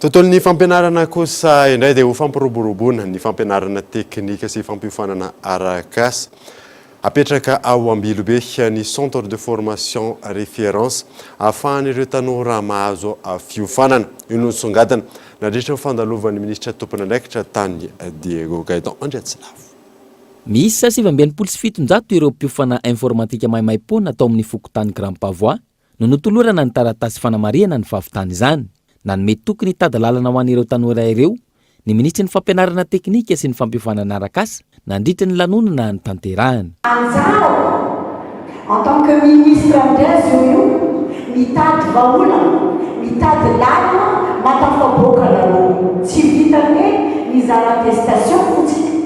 Tontolon'ny fampianarana kosa indray dia ho fampiroboroboana ny fampianarana teknika sy fampiofanana arak'asa. Apetraka ao Ambilobe ny Centre de formation référence ahafahan'ireo tanora mahazo fiofanana. Io no nisongadina nandritra ny fandalovan'ny minisitra tompon'andraikitra tany Diego Gaëtan Andriatsilavo. Miisa 769 ireo mpiofana informatika maimaimpoana tao amin'ny fokontany Grand Pavois no notolorana ny taratasy fanamarihana ny fahavitana izany. Nanome toky ny hitady lalana ho an'ireo tanora ireo ny minisitry ny Fampianarana teknika sy ny fampiofanana arak'asa nandritra ny lanonana notanterahina. Anjarako en tant que ministre amin'izay zao io mitady vahaolana, mitady lalana mahatafavoaka anareo. Tsy vitan'ny hoe mizara attestation fotsiny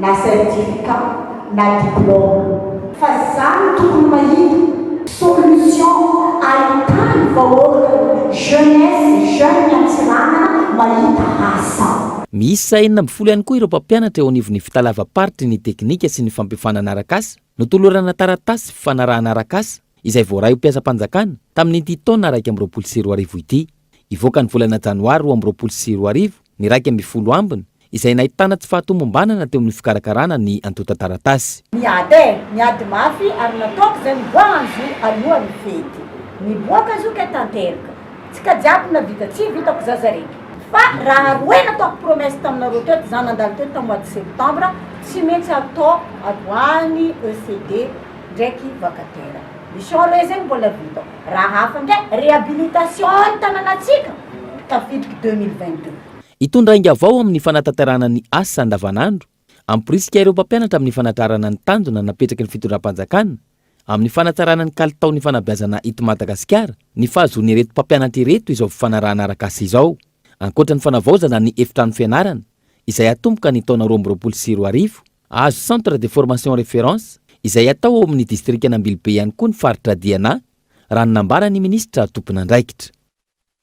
na certificat na diplôme fa zany tokony mahita solution ahitany vahoaka jeunesse jeune Antsiranana mahita asa. Miisa 16 ihany koa ireo mpampianatra eo anivon'ny fitalavam-paritry ny teknika sy ny fampiofanana arak'asa notolorana taratasy fifanarahana arak'asa izay voaray ho mpiasam-panjakana tamin'ity taona 2021 ity. Hivoaka ny volana janoary 2022 ny 11 ambiny izay nahitana tsy fahatomombanana teo amin'ny fikarakarana ny antontan-taratasy. Miady e! Miady mafy ary nataoko zay niboahan zo alohan'ny fety. Niboaka zo kay tanteraka. Tsika jiaby navita tsy vitako zaza reky. Fa raha roe nataoko promesse taminareo teto za nandalo teto tam mois de septembre tsy maintsy atao alohan'ny ECD ndraiky vacataire. Mission roe zegny mbola vita. Raha hafa ndray réhabilitation ny tananatsika tafidriky 2022. Hitondra ainga vao amin'ny fanatanterahana ny asa andavanandro, hamporisika ireo mpampianatra amin'ny fanatrarana ny tanjona napetraky ny fitondram-panjakana amin'ny fanatsarana ny kalitaon'ny fanabeazana eto Madagasikara ny fahazoan'ireto mpampianatra ireto izao fifanarahana arak'asa izao. Ankoatra ny fanavaozana ny efitrano fianarana izay hatomboka ny taona 2022, hahazo centre de formation référence izay hatao ao amin'ny distrikan'Ambilobe ihany koa ny faritra Diana, raha ny nambaran'ny minisitra tompon'andraikitra.